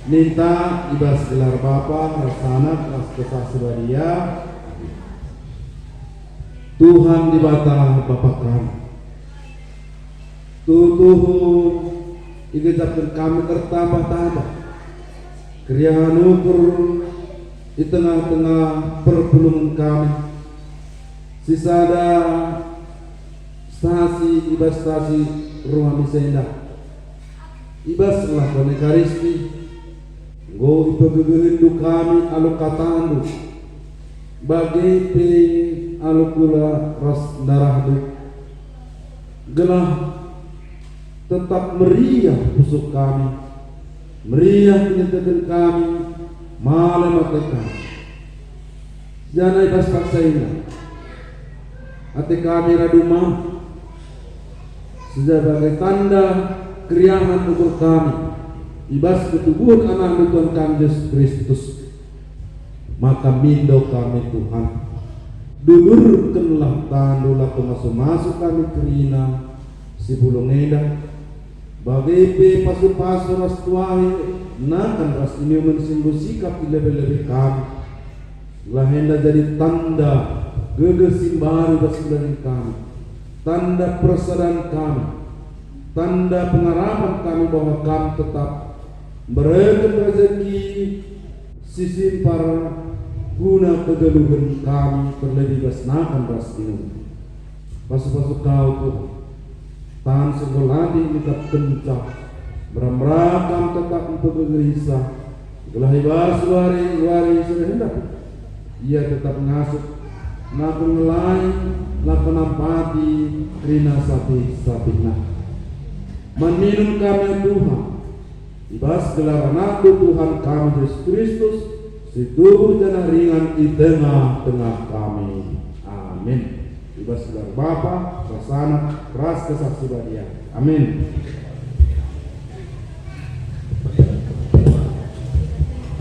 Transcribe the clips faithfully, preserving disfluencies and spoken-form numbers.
Ninta i bas gelar Bapa, ras Anak, ras Kesah Si Badia. Tuhan Dibata Bapa kami, tuhu-tuhu igejapken kami ertambah-tambah keriahen ukur i tengah-tengah perpulungen kami, si sada stasi i bas stasi rumah misa enda. I bas lakon Ekaristi, enggo ipegegehenndu kami alu katandu, bage pe alu kula ras ndarahndu, gelah tetap meriah pusuh kami, meriah kiniteken kami, malem ate kami. Janah i bas paksa enda, ate kami radu mam, sebagai tanda keriahen ukur kami, i bas ketubuhen Anakndu Tuhan kami Jesus Kristus. Maka mindo kami, Tuhan, dudurkenlah tandu lako masu-masu kami kerina si pulung enda, bage pe pasu-pasu ras tuahi, nakan ras inumen si enggo sikap i lebe-lebe kami. Gelah enda jadi tanda gegeh si mbaru bas kegeluhen kami, tanda persadan kami, tanda pengarapen kami bahwa Kam tetap mbereken rezeki si simpar guna kegeluhen kami, terlebih bas nakan ras inum. Pasu-pasu Kau, Tuhan. Tan si enggo latih nikapkenca, mera-mera Kam tetap mpegegerisa, gelah i bas wari-wari si reh enda pe ia tetap ngasup, nakun ngelai, la penampati kerina sapih-sapihna. Man minun kami, Tuhan, i bas gelar Anakndu Tuhan kami Jesus Kristus, si tubuh janah ringan i tengah-tengah kami. Amin. I bas gelar Bapa, ras Anak, ras Kesah Si Badia. Amin.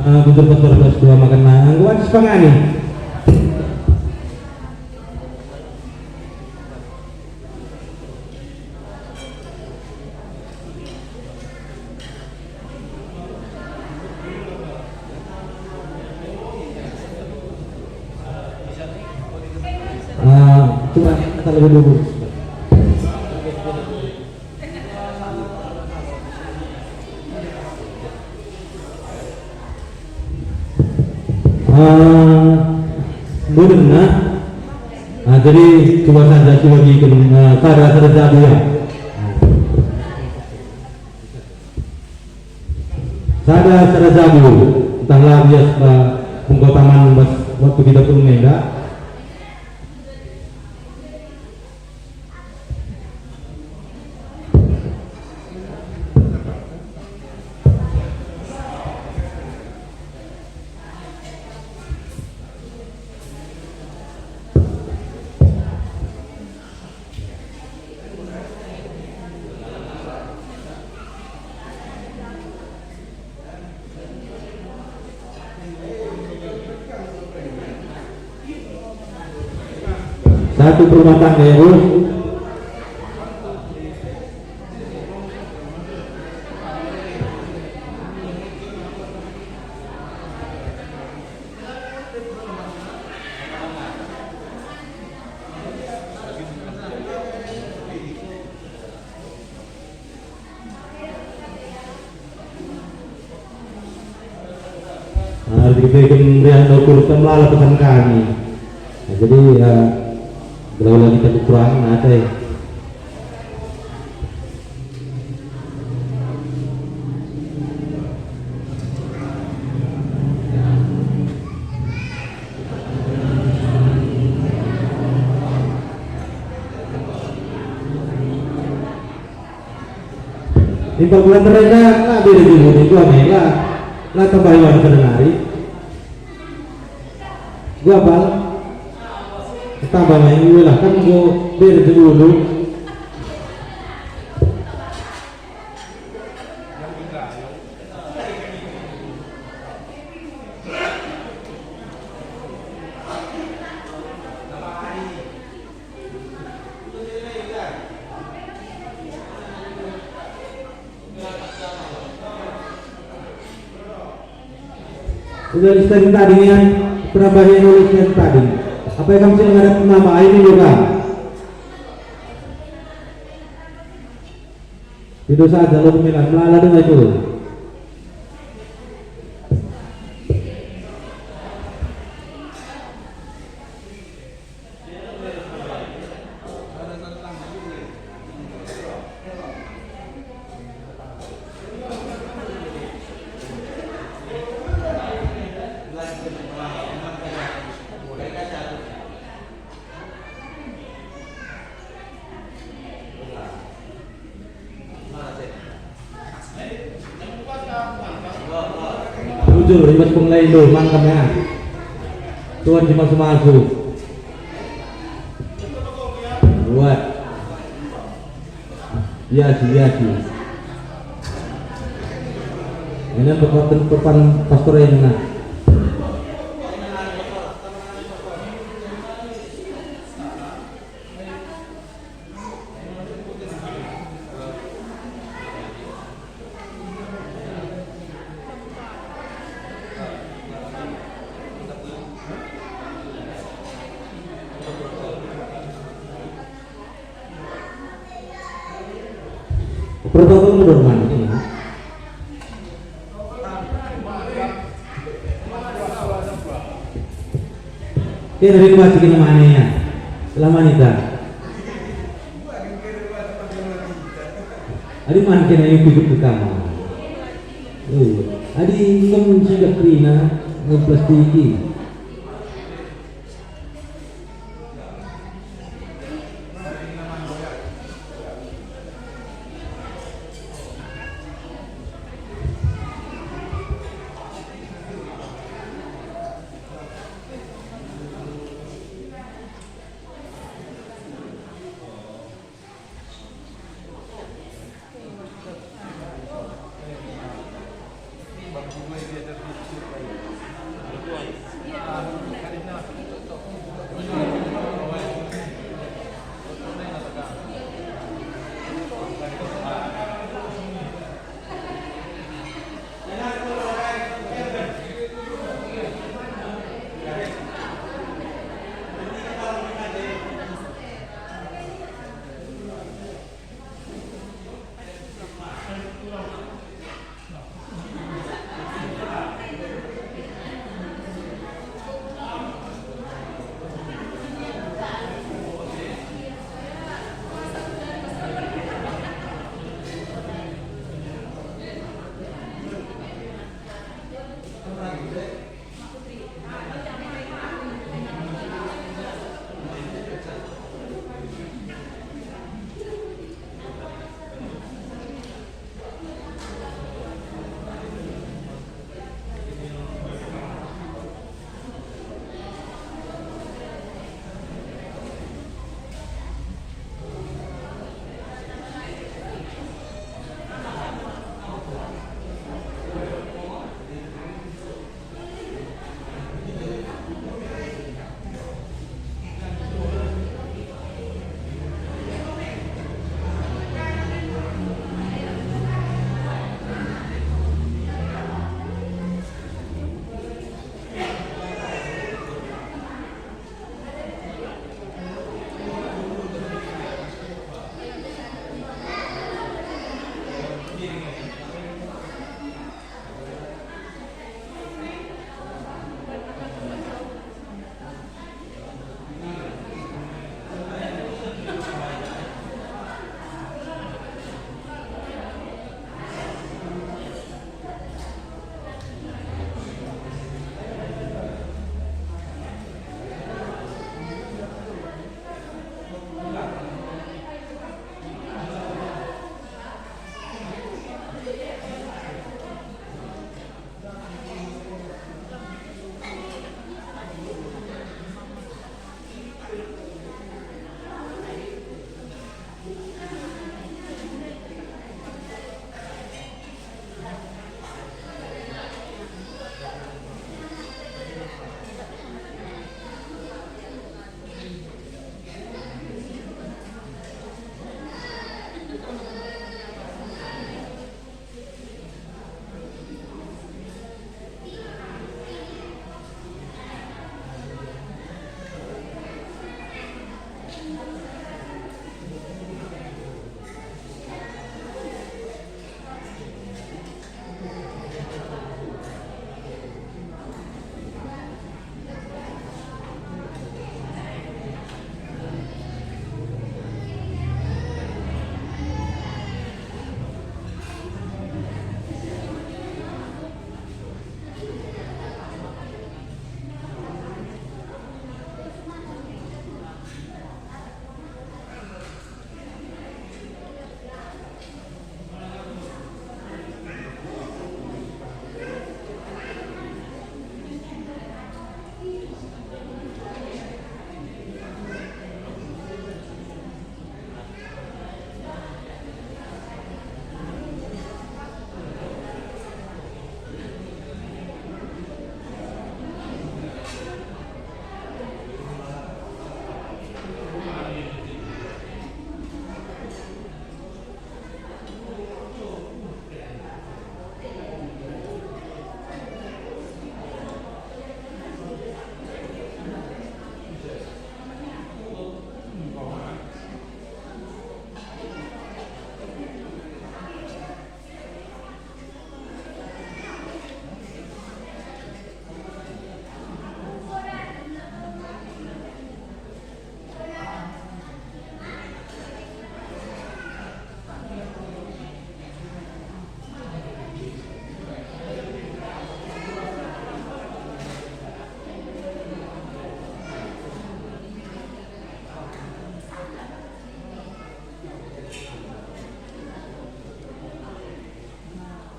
Ah, bujur betul, bas dua makan na. Anggo aja sepangani. Ah, coba kita lebih dulu. Ah, budenna. Ah, jadi coba saja si bagiken, ah, sada, sada jabu ya. Sada, sada jabu, ntah la bias, ah, pengkotaman bas waktu kita pun enda. Satu perumah tangga ya, Bu. Nah, harus kita ikan meriah ukur kita melala pesan kami. Nah, jadi ya, berapa lagi kita kekurangan ada ya. Impal bulan terenda, la beda dulu, itu aneh, la, la tambahi wan kadang hari. Gua bal, tambah main dulu lah, kan gua beda dulu. Udah istari tadi nian, pernah bagian oleh istari tadi. Apa yang kamu sih ngadap nama ini juga? Itu saja lo pemilihan melala dengan itu. Bujur, i bas pengelai tu, mantap ya. Tuan si masu-masu. Buat. Biasi, biasi. Ini perpan, perpan pastor yang nah. Protokol mundur man ini. Kena rindu aja kena mane ya. Selama ini dah. Adi man kena yang hidup pertama. Eh, adi engem sudah kerina, engem plastiki.